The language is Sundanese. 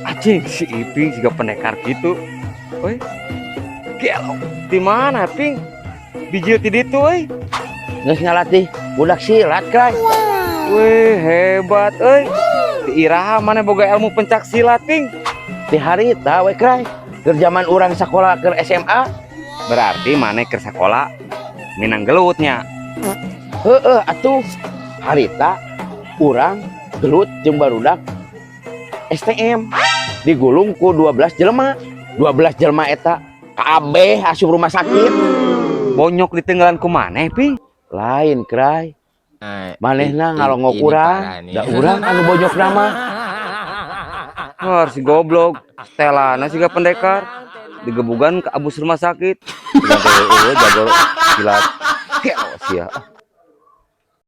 Anjing, si Iping juga pendekar gitu. Woi. Gelo. Di mana, Ping? Bijil ti ditu euy. Geus ngalatih budak silat, Kray. Wih, hebat euy. Ti iraha maneh boga ilmu pencak silat, Ping? Ti harita we, Kray. Keur zaman urang sakola, keur SMA. Berarti maneh keur sakola minang gelutnya. Heeh atuh. Harita urang gelut jeung barudak STM. Digulung ku 12 jelema. 12 jelema eta kabeh asup rumah sakit. Bonyok ditinggalan ku maneh, Ping? Lain, Kray. Manehna ngalongok ini urang, parah nih. Da urang anu bonyok nama. Wah, si goblok. Setelana siga pendekar. Digebugan ke abus rumah sakit. Dengan jago silat. Gelo sia.